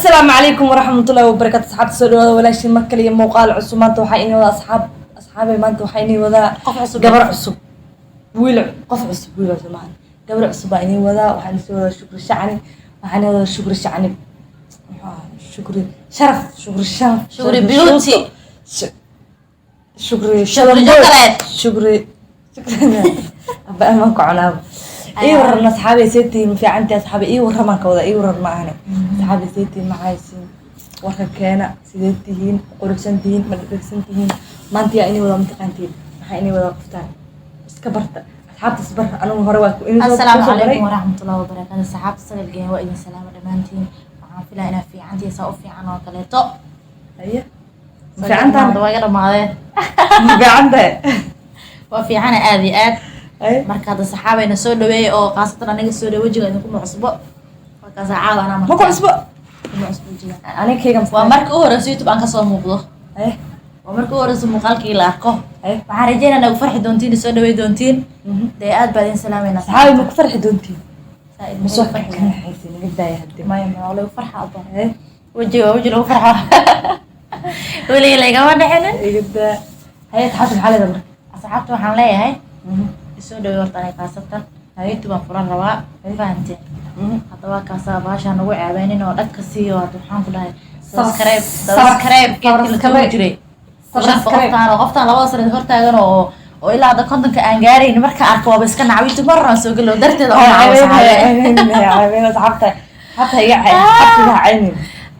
Asalaamu calaykum waraxmatullahi wabarakaatu. Asxaabta, soo dhawaada. Walaashiin mar kale iyo muuqaal cusub. Maanta waxaa inii wadaa asxaab, asxaabay, maanta waxaa inii wadaa Qof cusub. Gabar cusub, wiil, qof cusub, wiil cusub maahan, gabar cusub baa inii wadaa. Waxaan soo wadaa Shukri Shacni. Waxaan inii wadaa Shukri Shacni. Muxuu ahaa? Shukri Sharaf, Shukri Sharaf. Shukri Beauty. Shukri. Shukri Chocolate. Shukri, Shukri aba amaan ku cunaaba. Ii waran, asxaabay, seetiin? Ma fiicantii, asxaabay? Ii warramaan ka wada, ii waran ma ahane. Asxaabay, seetiin? Ma haysiin warka keena? Sidee tihiin? Quruxsan tihiin? Ma dhegsan tihiin? Maanta yaa inii wada mataqaantiin? Maxaa inii wada qoftaan? Iska barta, asxaabta, isbar. Anigu hore waa inii soo Asalaamu kusoo baray. calaykum waraxmatullahi wabarakaatu. Saxaabta sagalgeen, waa idin salaama dhammaantiin. Waxaan filaa inaad fiicantihiin, saa u fiican oo kaleeto. Haye, ma fiican tahay? Waa iga dhamaadeen. Ma fiican tahay? Waa fiicana, aad iyo aad. Haye. Marka hadda saxaabayna soo dhaweeyay oo khaasatan aniga soo dhaweey, wejiga idinku cusbo. Markaasaa caawa anaa Ma ku cusbo? Kuma cusbo wejiga. Aniga kayga Waa marka u horeysa YouTube aan kasoo muuqdo. Haye. Waa marka u horeysa muuqaalkii la arko. Haye. Waxaan rajeynaa nagu farxi doontiin, soo dhaweey doontiin. Dee aad baa idin salaameynaa. Asxaabi, ma ku farxi doontiin? Saa idin Ma soo farxi. kanaxaysi naga daaya hadde. Maya, maya, waa lagu farxa abba. Haye. Wejiga waa weji lagu farxo, weligii lagama dhexinin. Iga daa. Haye, asxaabta, maxaa leedahay marka? Asxaabta waxaan leeyahay, isoo dhaweey horta aniga khaasatan YouTube aan furan rabaa, fahanteen? Haddaba kaasaa baashaan nagu ceebeynin oo dhagka siiyo. Hadda waxaan ku dhahay subscribe, subscribe geedkii la tuuri jiray. Subscribe. Qoftaan oo qoftaan labada sano hortaagan oo ilaa hadda 50-ka aan gaarayn, marka arko waaba iska nacay. YouTube mar horaan soo gelo darteeda oo nacay asxaabe. Asxaabta, asxaabta iga cay, asxaabta ha caynin.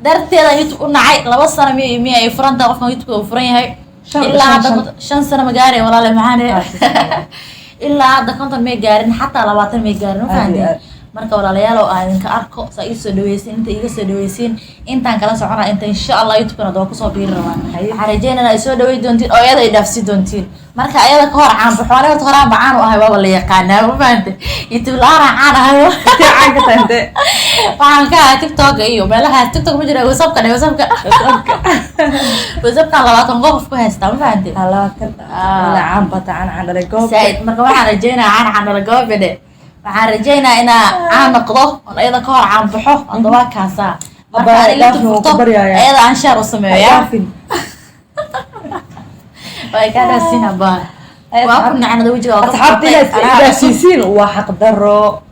Darteeda YouTube u nacay. 2 sano miya ay furan tahay qofkan YouTube uu furan yahay? Ilaa hadda 5 sano ma gaaray, walaale maxaan. Ah, 5 sano. Ilaa hadda 50 may gaarin, xataa 20 may gaarin, ma Aad iyo fahanteen? aad. Marka walaalayaal, oo aan idinka arko saa ii soo dhaweysiin, inta iiga soo dhaweysiin, intaan kala socona inta insha Allah YouTube-kana waa kusoo biiri rabaa. Haye. Waxaan rajeynaya ay soo dhawey doontiin oo iyada ay dhaafsi doontiin. Marka ayada ka hor caan baxo, aniga horta horaan ba caan u ahay, waaba la yaqaanaa, ma fahante? YouTube la-aan caan ahay. Intee caan ka tahay, intee? Waxaan ka ahay TikTok iyo meelaha. TikTok ma jira, WhatsAppka dhe, WhatsAppka, WhatsAppkan 20 qof ku haystaa, ma fahante? Ah, 20. Ah. Wala caan bata, caan caan dhalay goob. Saaid. Marka waxaan rajeynaya caan caan dhala goobidhe. Waxaan rajeynaya inaa caan noqdo oon ayada ka hor caan baxo. Hadda kaasaa marka Abaa, aniga dhaafin, YouTube waan ku furto, baryayaa. ayada aan share u sameeyo ya. Dhaafin. Way kaa dhaafsin abaa. Ay, Waa ku nacnada wejiga waa ka asxaabta furtay. inaad Anaa cusub. idaasiisiin waa xaq daro.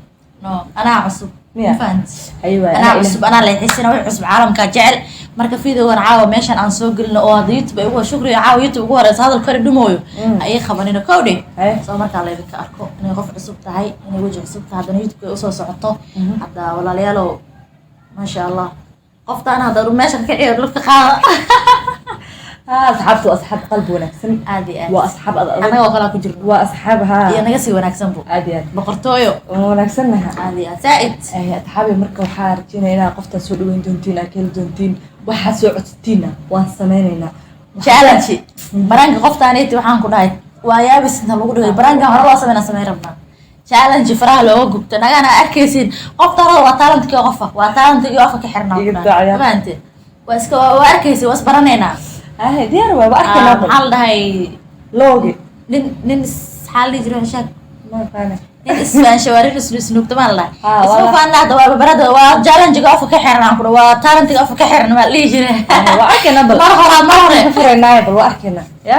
No, anaa cusub. Miya? Ma fahanti? Haye waay. Anaa cusub, anaa leexisina wixii cusub caalamkaa jecel. Marka videogan caawa meeshan aan soo gelino oo hadda YouTube ay ugu shukriyo, caawa YouTube ugu horeysa hadal kori dhumooyo ayay qabanina kowdhe. Haye. Soo markaa laydinka arko inay qof cusub tahay, inay weji cusub tahay, haddana YouTube ay usoo socoto. Hadda walaalayaalow, maasha Allah, qoftaan hadda meesha ka kiciyo, dhulka qaada. Ah, asxaabtu waa asxaab qalbi wanaagsan. Aad iyo aad. Waa asxaab ad adag. Annagoo kalaa ku jirno. Waa asxaab haa. Iyo naga sii wanaagsan bu. Aad iyo aad. Boqortooyo. Waan wanaagsannaha. Aad iyo aad, zaaid. Ay, asxaabi, marka waxaa rajeynaya inaad qoftaan soo dhaweyn doontiin, aad ka heli doontiin. Waxaad soo codsatiinna waan sameynaynaa. Challenge baraanka qoftaaneti waxaan ku dhahay waa yaabis inta lagu dhigay baraanka hore loo sameynaa, sameyn rabnaa challenge faraha looga gubto nagana arkaysiin. Qofta hore waa talentkii qofa, waa talentkii afka ka xirnaa. Iga Ku dhahay. daacaya. Ma fahanteen? Waa iska waa arkaysin, waa isbaranaynaa. Ay, diyaar waa, waa Ah, arkaynaa bal. maxaa la dhahay? Loogi. Nin maxaa la dhihi jiray shaag? Ma aqaana. Nin isfaansha waa nin isnuugta maa la dhahay. Ah, Isma faanna hadda waa barada, waa challenge-ga afka ka xiran aan ku dhahay, waa talentiga afka ka xiran maa la dhihi jiray. Ah, waa arkaynaa bal. Mar hore, mar hore. Ka furaynaayo bal, waa arkaynaa ya.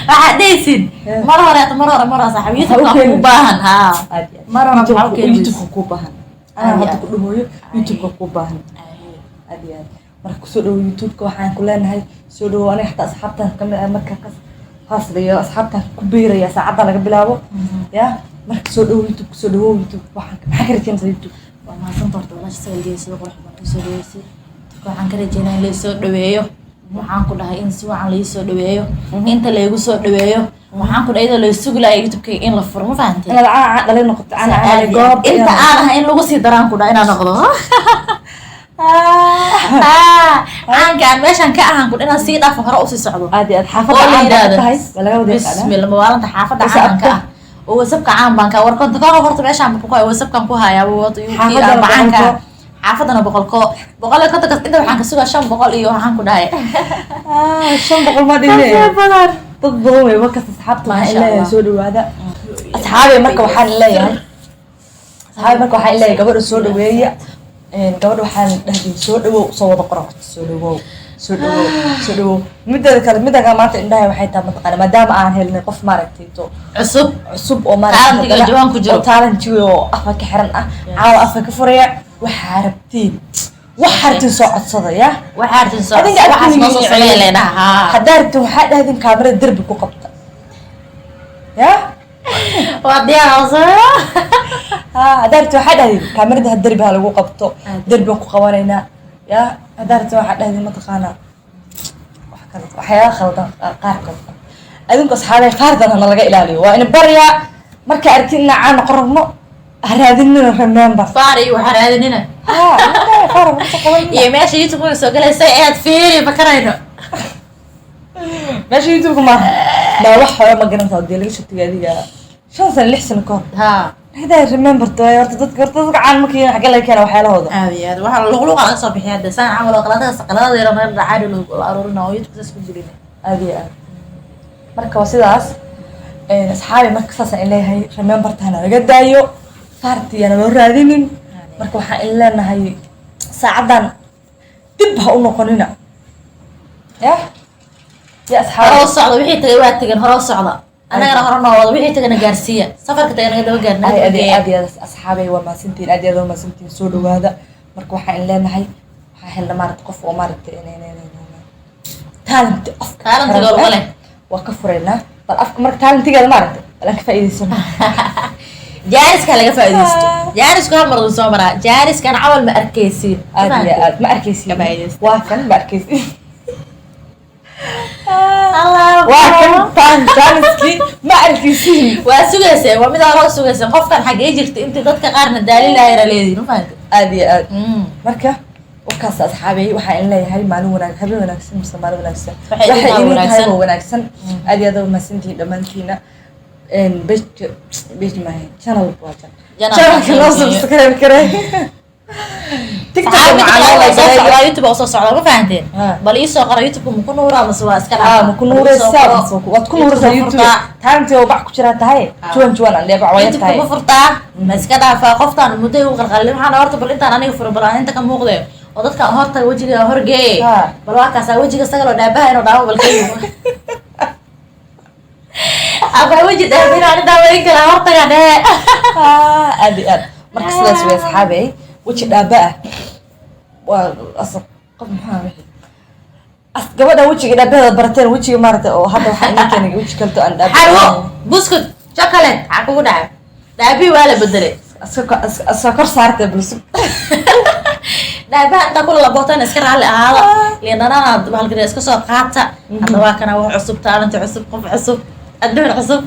Waxaad dhehaysid Yeah. mar hore, mar hore, mar hore, saaxiib, Waxa u YouTube-ka keeni. ku baahan haa. Aad iyo aad. Mar hore maxaa u keeni? YouTube-ka kuu baahan anaa Aad iyo hadda aad. ku dhahooyo, YouTube-ka kuu baahan, aad iyo aad. Marka kusoo dhawo YouTube-ka, waxaan ku leenahay soo dhawo. Aniga xataa asxaabtan kamid ah, marka kas haasliyo asxaabtan ku biiraya saacadda laga bilaabo ya. Marka soo dhawo YouTube, kusoo dhawo YouTube. Waxaan maxaa ka rajeynaysaa YouTube? Waa mahadsan horta walaasha sagalgeeda, sida qurux badan u soo dhaweysay. Dadka waxaan ka rajeynaya in laisoo dhaweeyo. Waxaan ku dhahay in si wacan laisoo dhaweeyo, inta laygu soo dhaweeyo. Waxaan ku dhahay iyadoo laysugi lahaa YouTube-kayga in la furo, ma fahantay? Inaad caan caan dhalay noqoto, caan caan dhalay goob. Inta aan ahay in lagu sii daraan ku dhahay inaan noqdo. Ah, caankaan meeshaan ka ahaan ku inaan sii dhaafo, hore usii socdo. Aad iyo aad. Xaafadda Oo la caan baa ka yidhaahdo tahay, waa laga wada yaqaanaa. Bismillah, mawaalanta xaafadda WhatsApp-ka. caanka ah oo WhatsAppka caan baan ka war 50 ka qof horta meeshaan ku hayo, WhatsAppkan ku hayaa. Xaafaddana caanka. boqolko. Xaafadana boqolko, 150-kas inta waxaan ka sugaa 500 iyo waxaan ku dhahay. Ah, 500 ma dhine. Badan. Dad badan wey markaas. Asxaabta waxaan Maasha leeyahay Allah. soo dhawaada asxaabe. Marka waxaan leeyahay asxaabe, marka waxaan leeyahay gabadha soo dhaweeya. Gabadha waxaan dhahday soo dhawow, soo wada qora horta, soo dhawow, soo dhawow, soo dhawow. Mideeda kale, midda kale maanta indhaha waxay tahay, mataqaana, maadaama aan helnay qof maaragtay to cusub. Cusub oo maaragtay Talentiga jawaan ku jiro. Oo talentiga oo afka ka xiran ah, caawa afka ka furaya. Waxaa rabtiin, waxaa rabtiin soo codsada ya. Waxaa artin soo Adinka waxaas noo soo adkunigiin sameeya leedhaha, haa. Haddaa rabtiin waxaa dhahdin kaamirada derbi ku qabta ya. Waa diyaar oo sameeya. Ha, haddaa rabtiin waxaa dhahdin kaamirada ha derbi ha lagu qabto. Aad. Derbigan ku qabanaynaa ya. Haddaa rabtiin waxaa dhahdin, mataqaanaa, wax kale, waxyaala khaldan qaarkood. Adinku asxaabay qaardan hana laga ilaaliyo, waa ina baryaa. Markaa aragtiin inaa caan noqon rabno, ha raadinina remember. Faar iyo waxaa raadinina. Ha, faar ma soo qabanina. Iyo meesha YouTube ka soo galaysay ayaad fiiri ma karayno. Meesha YouTube-ka maaha maa wax hore ma garantaa, dee laga soo tegay adiga 5 sano, 6 sano ka hor. Hadaa remember tahay horta dadka, horta dadka caan ma keenin, xagee laga keena waxyaalahooda? Aad iyo aad waxaa luqluqa laga soo bixiya hadda saan camal oo qaladadaas, qaladada yar meel caadi la aruurina oo YouTube saas ku gelina. Aad iyo aad. Marka waa sidaas, asxaabi. Marka saasaan in leeyahay, remember tahana laga daayo, faartiyana loo raadinin. Marka waxaan in leenahay saacaddan dib ha u noqonina ya ya Hore u asxaabi. socda, wixii tagay waa tegan, hore u socda, annagana hore noo wada, wixii tagana gaarsiiya, safarka tagay naga daba gaar, naga aad daba aad geeya. Aad iyo aad asxaabay waa mahadsantihiin, aad iyo aad waa mahadsantihiin. Soo dhawaada. Marka waxaan in leenahay waxaa helna maaragta qof oo maaragtay talent afka Talentiga oo leh. Waa ka furaynaa bal afka. Marka talentigeeda maaragtay bal aan ka faa'iidaysano. Jaaniska laga faa'iidaysto, jaanisku hal mar uu soo maraa, jaaniskan camal ma arkaysiin. Aad iyo aad ma arkaysiin. Ka faa'iidaysto. Waa kan, ma arkaysiin. Allah. Waa kan taan jaaniskii, ma arkaysiin. Waa sugayseen, waa mid hore sugayseen. Qofkan xagee jirta intii dadka qaarna daalilayana leedihin, ma fahamtay? Aad iyo aad. Marka wakaas asxaabay, waxaa in leeyahay maalin wanaag, habeen wanaagsan mise maalin wanaagsan. Waxay idin waxay tahay idin tahay wanaagsan. waa wanaagsan. Aad iyo aad waa mahadsantihiin dhammaantiina. Page, page maaha, channel waa channel. Channel. Channelka loo subscribe karay, TikTok Saxaabada macaan kale loo oo soo gareeyo. socda, YouTube oo soo socda, ma fahanteen? Ha. Bal ii soo qora, YouTube ma ku nuuraa mase waa iska ah dhaafaa? Ma ku nuureysaa mise waad ku nuureysaa? YouTube YouTube ma furtaa? Taantii oo bac ku jiraa tahay. Juwan juwan aan dheebac waya YouTube tahay. Ma furtaa ma iska dhaafaa? Qoftaan muddo igu qalqalin, waxaan horta bal intaan aniga furo, bal aan inta ka muuqde oo dadka horta wejiga horgeeye. Bal waa kaasaa wejiga sagal oo dhaabaha inuu dhaamo, bal kayu ama weji dhaaba inaan daawayn karaa hortaga dhehe. Aad iyo aad. Marka sidaas way asxaabey, weji dhaaba ah waa asal qof maxaa wixii as gabadha wejiga dhaabaheeda barateen, wejiga maaragtay oo hadda waxaa inii keenay weji kalto aan dhaaba. Xarwo, buskud, chocolate maxaa kugu dhacay? Dhaabihii waa la bedelay. Aska kor saartay bulsug. Dhaabaha intaa kula labootana iska raalli ahaada, liin dhanaana bahalkada iska soo qaata. Hadda waa kana wax cusub, talent-i cusub, qof cusub, adduun cusub,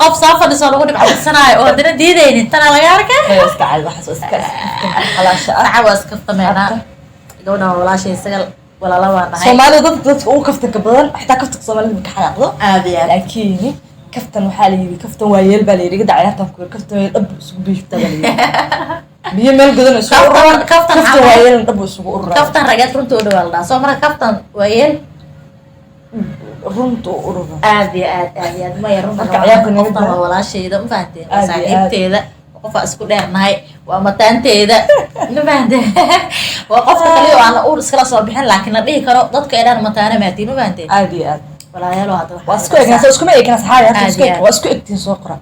qof soo fadhisoo lagu dhibcadsanaayo oo haddana diidaynin tanaa laga arkay. Maya, iska caadi, waxaas oo iska xalaasha ah. Saca waa iska kaftameynaa. Gabadhan waa walaashay sagal, walaala waa nahay. Soomaalida dadka ugu kaftanka badan, xitaa kaftanka soomaalida ma ka xanaaqdo. Aad iyo aad. Laakiin kaftan waxaa la yidhi kaftan waa yeel baa la yidhi, igada ciyaartan ku kaftan waa yeel dhab isugu biifta baa la yidhi, biyo meel godan isugu ururan. Kaftan kaftan waa yeelan dhab isugu ururan. Kaftan rageed runta u dhawaa la dhahaa, soo marka kaftan waa yeel. Runta u ururan. Aad iyo aad, aad iyo aad. Maya, runta Marka ciyaarta naga qoftan daa. waa walaashayda, ma fahanteen? Waa Aad iyo aad. saaxiibteeda, qofaa isku dheernahay, waa mataanteeda, ma fahanteen? Waa qofka kaliya oo aan uur iskala soo bixin, laakiin la dhihi karo dadka ay dhaan mataana maatiin, ma fahanteen? Aad iyo aad. Walaalayaal, hadda waa isku egna, soo iskuma egna asxaabi hadda. Aad isku iyo eg aad. Waa isku egtiin, soo qora.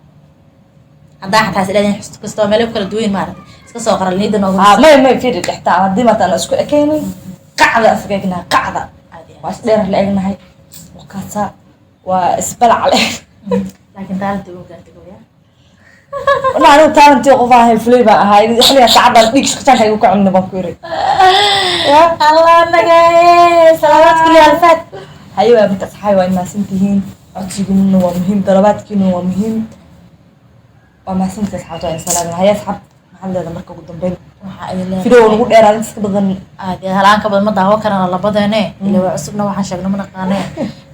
Haddaa xataa is dhadin xusto kastoo meelo kala duwan maaragtay iska soo qora niyada noogu. May may, fiiri xitaa haddii maanta aan isku ekaynin, qacda afka egnahay, qacda. Aad iyo aad. Waa isdheer la egnahay, wakaasa waa isbalac le. Laakiin talent-i ugu gaartay gabadha. Wala anigu talent-ii qof ahay, fulay baan ahaa xilliga saacaddan dhiig shaqitaanka igu kacunna baan ku iri ya. Allah nagaye, salaamaad kulli alfaad. Haye, waa marka asxaabi, waa mahadsantihiin. Codsigiinuna waa muhiim, dalabaadkiinuna waa muhiim. Waa mahadsantihiin asxaabta, waa in salaam. Haye asxaab, maxaad leedahay marka ugu dambeyn? Waxaa idin leedahay Video nagu dheeraad inta ka badan. Aad iyo halaan ka badan ma daawo karana labadeene, ila waa cusubna, waxaan sheegno ma naqaane.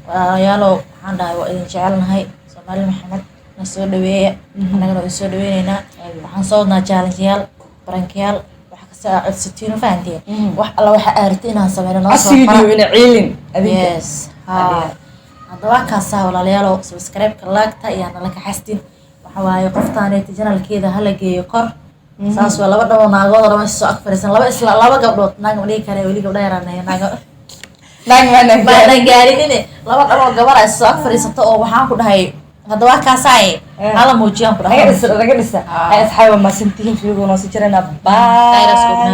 Walaalayaalow, waxaan dhahay waa idin jecelnahay. Soomaali Maxamed na soo dhaweeya, annagana waa idin soo dhaweyneynaa. Waxaan soo wadnaa challengeyaal, prank-yaal, wax kasta aa codsatiin, ma fahanteen? Wax alla waxa aarti inaan sameyno noo soo Codsigiinu qora. ina ciilin adinka. Yes, ha, hadda waa kaasaa. Walaalayaalow, subscribe-ka, laagta iyo nala kaxastin. Waxa waaye qoftaaneeta channel-keeda hala geeyo kor. Saas waa laba dhamoo naagood oo dhama soo ag fadhiisan, laba isla laba gabdhood, naag ma dhihi kare, weli gabdha yaraan naago. Naag maana. Maanan gaarinine, laba dhamoo gabar ay soo ag fadhiisato oo waxaan ku dhahay, hadda waa kaasaaye. Hala muujiyaan ku Naga dhahay. dhisa, naga dhisa. Ah. Ay, asxaabi, waa mahadsantihiin. Fiigo noo sii jirana. Khayraas Bye. ognahay.